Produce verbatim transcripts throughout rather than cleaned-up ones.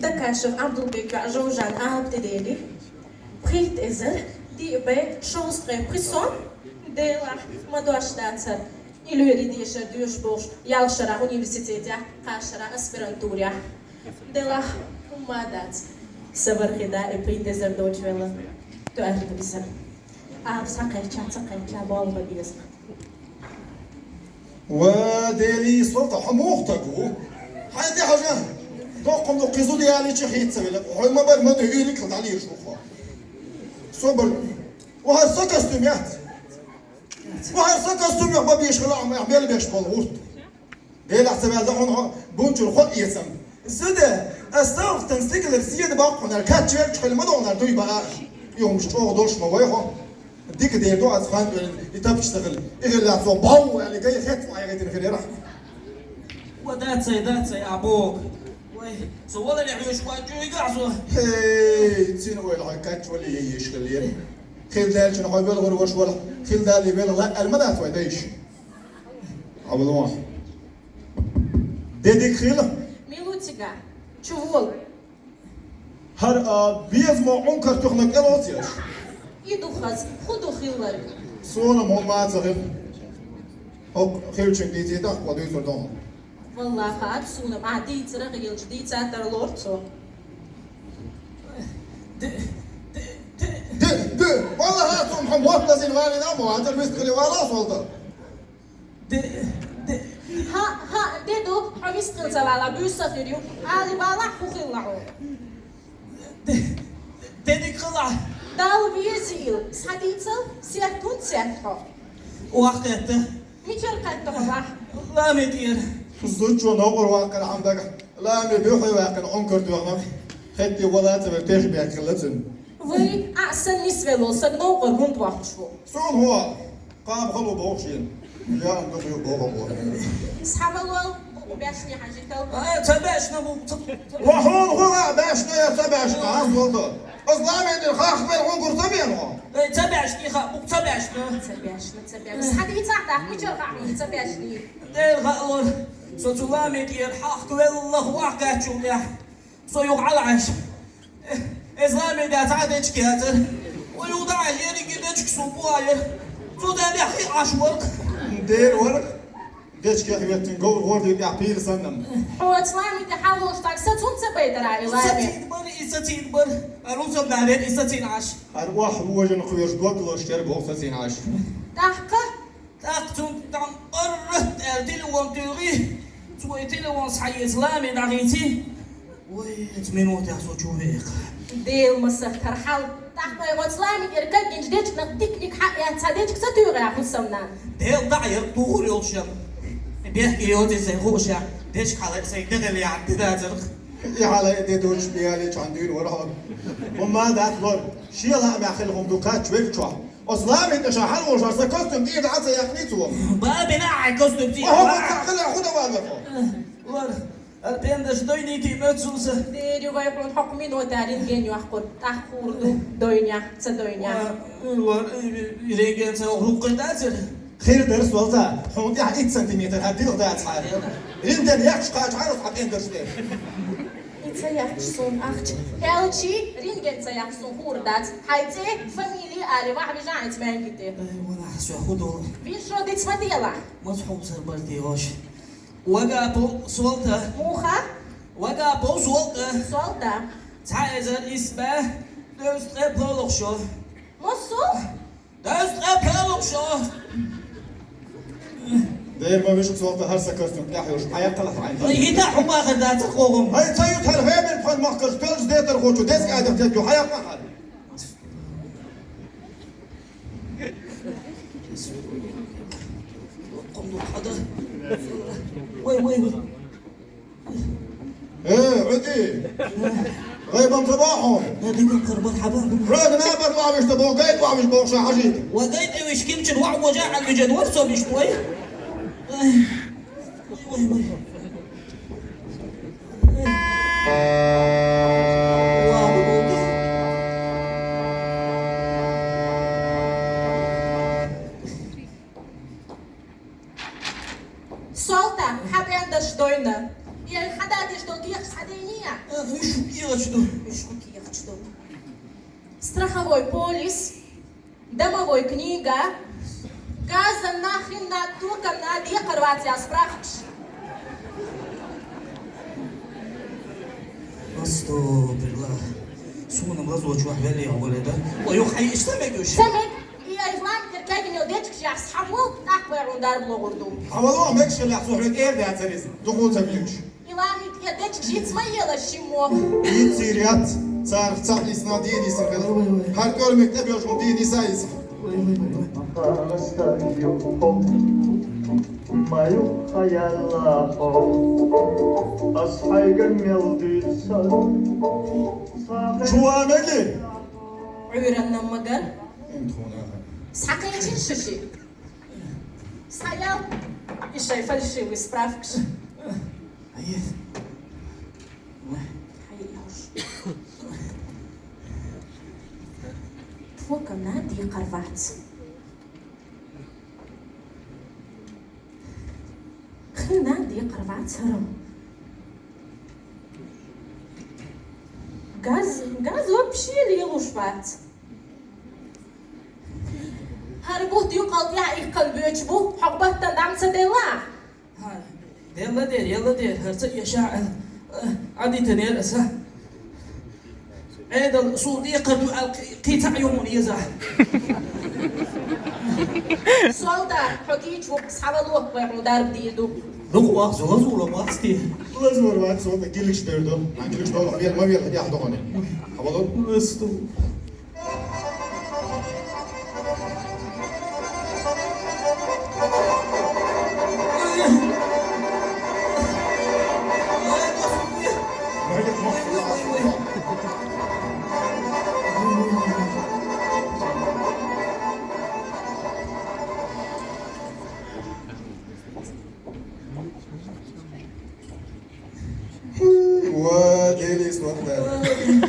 Дакашев Ӏабдулбек ваьӀ жовжан алапа тӀедели, пхийтта эзар диъ бӀе шовзткъе пхи сом, Делахь ма дош дацар, и лоьри дешар доьшуш болуш, ялх шарахь университетехь, кхаа шарахь аспирантурехь. Делахь хӀумма а дац, са вархида и пхийтта эзар доцуш велла, тоьарна беза. Ала схьакхаьчча, ца кхаьчча, болх бан беза. Ва, Делий, Солта, хьо муха стаг ву? Хьайн тӀе хьажа! Доккхун ду кхин зуда ялийча хӀинца велла. Хьо ма бара, ма дуьйли, кхин дӀалийр шу хьо. Собар. Ва хӀара са костюм яц. Ва хӀара са костюм яц, бан беш хила, ахь мел беш болу гӀурт. Делахь ца ваьлла хьуна хьо бунчура хьо эцам. Зуда, ас совгӀатан стигалара седа баккхунара, качвелча хила ма догӀнара дуй баа. И хӀумаш чӀогӀа долуш ма вай хьо. Дика дер ду ас хан тӀера, и тапча ца хила. И хилла цо бау аьлла, гай хетта вай гайтина хир яра. Ва дацай, дацай, а бог. Вай, со валаре хьоьжуш ван чуйга а со. Хей, цин ойла хьой качвале еш хилла. Хила даьлча хьо велгӀур ваша вала, хила дале велгӀа лаьа аьлла ма дац вай дайша. Хьавалон. Де дика хила. Мила ву цига? Чу вола. ХӀара, а, безамо Ӏункар туьхна кӀел оцу еш? И ду хаза, хӀун ду хилларг? Суна-м хӀумма а ца хилла. ХӀокху хиллачуьнга дийцийта ахь, кхо дуьйцур ду хьуна. Валлахьи, ат суна-м ахь дийцарах елча дийца а тарлор цо. Ди, ди, ди. Ди, ди. Валлахьи, ат суна хьо мотт лазийна валийна а ма вацара, вистхили вала а Солта. Де, де. ХӀаъ, хӀаъ, де ду, хьо вистхила ца вала, буьйса хир ю. Али вала, хӀун хилла хьо? Де, де дика хила. Далла везийла, схьадийцал, сетта хӀунда сетта хьо? Вахкхетта. Мичара кхетта хьо вахь? Лами тӀера. Зудчо новкъара ваккхина хьан дага. Лами буьхье ваьккхина Ӏункар тоьхна. Хетте вала ца вер, теш бехк хилла цуьнан. Вай, а, сан нисвелла, сан новкъара хӀунда воккхуш ву? Суна хӀун? Кхаба хало боху шена. Я ам дукха ю боху боху. Схьавалол, бу баьшне хьажийтал. А, ца баьшна бу, ца, ца. Ва хьуна хӀун а баьшна я ца баьшна, а, Солта? Ас Ламин тӀера хахка мел хӀун гур ца бен хьо? Эй, ца баьшна, ха, бу ца баьшна. Ца баьшна, ца баьшна. Схьадийцахь тӀаккха, мичара хаьа хьуна ца баьшна? Дела хаалора, со цу Ламин тӀера хахка велла вахкхаьччул тӀехь. Со юха Ӏалахьаш. Иза Ламин да цхьа а дечка яцара. Вай юха дӀа а ерриг и дечка суна бу а яра. Цу дан яххе Ӏаш вара. Дера вара. Дечкех веттина говр гӀордий тӀехь пийра санна-м. Хьо оцу Ламин тӀе хьалолуш стаг сацун ца байдара, и Лами? Сацийна бара, и сацийна бара. Ара ву ца баьллера, и сацийна Ӏаш. Ара охьа вожана кхоьруш дог лош яра боху сацийна Ӏаш. ТӀаккха? ТӀаккха цунна тӀам баррат аьлла телефон туьйхи, цо и телефон схьаэца Лами дӀахийци. Вай, оцу минотехь со чу веха. Дела масех тара хьал. ТӀаккха вай оцу Ламин тӀера кагйинчу дечканах диканиг хьаэца, цхьа дечка ца туьйхи ахь хӀусамнана? Дела дӀа а яра тухур йолуш яра. Бехке йоций сайн хууш яра, дечка хьалаайа сайн дегӀ яхьа де дацара. И хьалаайа де доцуш бен ялийча хьан дуьйна вара хьо. ХӀумма а дац лор, шен лаамехь хила хӀума ду качвеллачохь. Оцу Ламин тӀе ша хьалаволуш, сан костюм тӀера дӀа ца яьккхиний цо? Бабина ахьа костюм тӀера. Охьа, ца хила, хӀун дан валла хьо? Лор, ара пендарш дойнийти моьтту суна са. Дера ю вай хьуна хӀокху минотехь рентген йоккхур, тӀаккха хуур ду, дойнехь, ца дойнехь. Ва, лор, рентген ца йоккхур хӀун дацара? Хир дара, Солта, хьуна тӀехь итт сантиметр хӀара дилха дацахьара. Рентген яхча кхачахьара оцу хьан пендарш тӀе. И ца яхча суна ахча. Аьлчи, рентген ца яхча суна хуур дац. Хьайн цӀе, фамили а ари, вахь вижа хьайн цӀе маьнги тӀе. Ай, ванахь, со хӀун долу? Вин шо диц ма делахь. Маца хьовсар бар те ош? Вага по Солта. Муха? Вага по Солта. Солта. Цхьа эзар исс бӀе, дезткъе пхоьалгӀа шо. Массо? Дезткъе пхоьалгӀа шо. Дера ма вижа, Солта, хӀара сан костюм тӀехь йолуш, хьаяккхалахь хьайн. Ай, хӀита хӀумма хир дац кхо хӀума. Ай, ца ю тхьара хевмир пхьан махкаш, пелча детар хучу, дезткъе адах тедю, хьаяккха хьара. Вай, вай, вай. Э, Ӏуьти! ГӀайбам ца бохьу? Ма дика карбан хьаба. Рога набар лавиш та боху, гайта лавиш боху ша хьажийта. Ва гайта виш кимчин ва вожа хьал вижен вар со мишт вай. Ай. Вай, вай. Солта, хьан пендарш дойна. Яй хьададеш долу дехаш хьадийний? Уьш кехаш ду. Уьш кехаш ду. Страховой полис, домовой книга, газанна, хинна, токамна декхар вац ял справкаш. Астагфируллах. Суна лазочохь веллехь вале да. Ой, юха хьайиша ца мегаш? Ца мег. И ай хламтер кегнел дечкаш яхс хьавол, тӀаккха вай хьуна дарба логӀур ду. Хьавало, мегаш хилахь, со хьоьга эр дацарис. Дукху ца мегаш. Илами тӀе дечкаш йиц ма ела шиммо. Йицийр яц, царах цхьаъ йисна дийна йисар хила. ХӀара кӀормиг тӀе беш хӀун дийна йиса йиса. Ма юххе яьлла хьо, ас хьайга мел дийца. Чу а мегий? Ӏуьйранна магар. Схьакхайчина шу ши. Схьаял. И шай фальшивый справкаш. Ай. Хьай, Лёш. Тхо канна декхар вац. Хинна декхар вац хӀара. Газ, газ вообще лелуш вац. ХӀара бутт юкъал тӀехь иккхана боьчу бу, хьо баттан дӀа ца делла? ХӀа, делла дер, елла дер, хӀара ца эша, а, а, Ӏадитанера аса. Ӏедал, суна декхар ду аьлла, кхи-, кхин цхьаъ ю хьуна еза. Солда, хьо гийчу ву, схьавало, вай хьуна дарба дийр ду. Дукха вахча, лазур вац те? Лазур вац, Солда, гилгаш дер ду. Ан гилгаш долу, вел, ма вел, яхь дохане. Хьавало? Ласту. Ва, Делис вахта.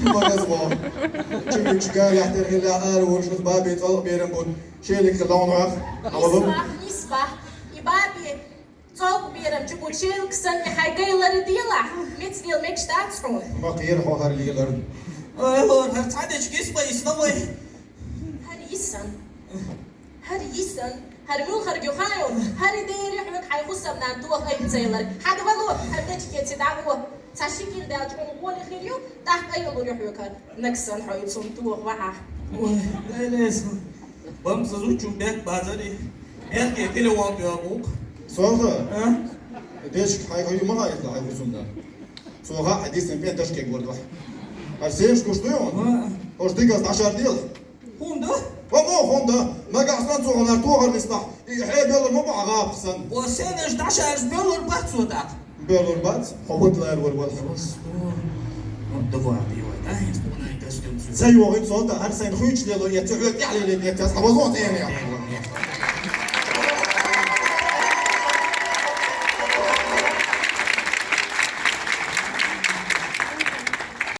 Магазво. Чуьнчу галехь тера хилла ара вуьшуш баби цӀалкъ берам бу. Шелик хилла хьуна вах. Хьавало? Нисбах, нисбах. И баби цӀалкъ берам чу бу шелик санна хьай гайлара делахь. Мец дел мегаш дац хьуна. Ма кхера хьо хӀара лелар. Ай, лор, хӀара цхьа дечка йиса ма йисна вай. ХӀара йисан. ХӀара йисан, хӀара муьлхарг ю хаьий, хӀара и дери хьоьга хьайн хӀусамнан тоха айла ца ялар. Хьада вало, хӀара дечке ца дӀагӀо. Цхьа ши кӀира даьлча хьуна гӀоле хир ю, тӀаккха айла лур ю хьоьга. Нагсан хьо ю цунна тоха вахьа. Ой, дай леса. Бамса зучу бек базари. Бек телефон тоьгӀух. Солда. А? Дечка хьайн хьо ю ма хаьий хьайн хӀусамнан. Цо хаьа хьайн дисин пен дашкег вар вахь. ХӀара сеш гуш ду ю? А. ХӀорш дигаз дӀашар дела. ХӀунда? Ва мо хӀунда? Нагахь санна цо хьуна тохар нислахь, и хье беллар ма бу хьан гӀапах санна. О, сенаш дӀашаьржа беллар бац цо тӀаккха? Беллар бац, хьо хӀуд лар вар валахь. Ос, о. ХӀунда вахь, дий вай, да, хӀинца хьуна ай костюм цу. Ца йогӀин цо тӀа, хӀара сайн хуьйцуш лело эцци, хьоьга тӀехь лелийта эцци, ас хьан вазон цӀена яхь.